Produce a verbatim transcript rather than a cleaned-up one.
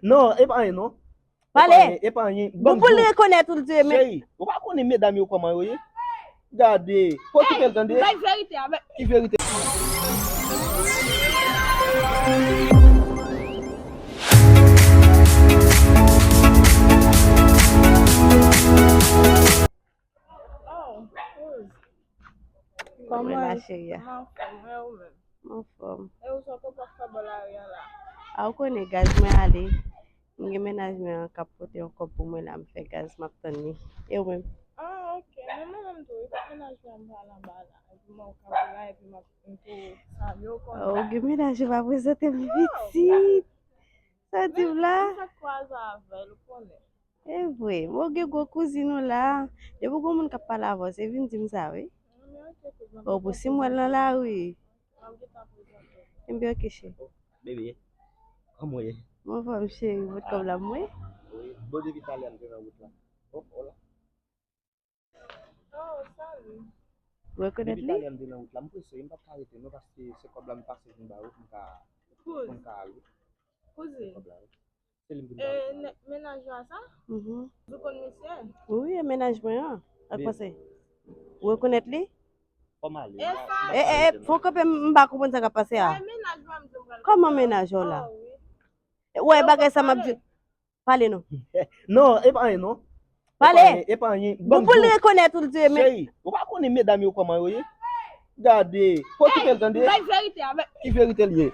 Non, e pa anyen non. Pale. E pa anyen, e pa anyen. Bon, pou l rekonèt ou l di men. Cheri, ou pa konnen medam yo kòman yo ye? Gade, pa okipe l tande. Bay verite a, bay. Ki verite? Oh, Rose. Kòman la, cheri a? Mwen anfòm, mwen ou menm? Mwen anfòm. E ou sot ou pa fè bò lari a la? A, ou konnen gaz mwen ale. M gen mennaj mwen an k ap pote yon kòb pou mwen la, m fè gaz, m ap tann li. E ou menm? Ah, ok. Men mwen menm tou, wi, kot mennaj mwen an, m pral anba la. Epi mwen ou ka la, epi m ap, m tou salye w konsa. Oh, gen mennaj ou pa prezante m pitit. Sa di w la? M fèk kwaze avè l, ou konnen. E vre, mwen gen gwo kouzin ou la. Depi w gen moun k ap pale avè w, se vin di m sa, wi. Bon, pou si m wè l nan lari. Enben, ok, cheri. Bebe, kòman w ye? Mwen anfòm, cheri, mwen kòm la, mwen. Wi, bon, depi talè m te nan wout la. Oh, hola. Oh, salut. Ou rekonèt li? Depi talè m te nan wout la, m prese, m pa t ka rete, non, paske se kòb la m pase vin ba ou, pou m ka, pou m ka ale. Kouzin. Se kòb la, wi. Se li m vin ba ou. E, mennaj ou a sa? Mhm. Ou konn misye? Wi, e mennaj mwen an. Ak pase. Ou rekonèt li? Kòman ale? E, e, e, fò kanpe, m pa konprann sa k ap pase a. Kòman mennaj ou la? Ou wè bagay sa m ap di. Pale non. Non, e pa anyen non. Pale. E pa anyen, e pa anyen. Bon, pou l rekonèt ou l di men. Cheri, ou pa konnen medam yo kòman yo ye? Gade, pa okipe l tande. Bay verite a, bay. Ki verite l ye?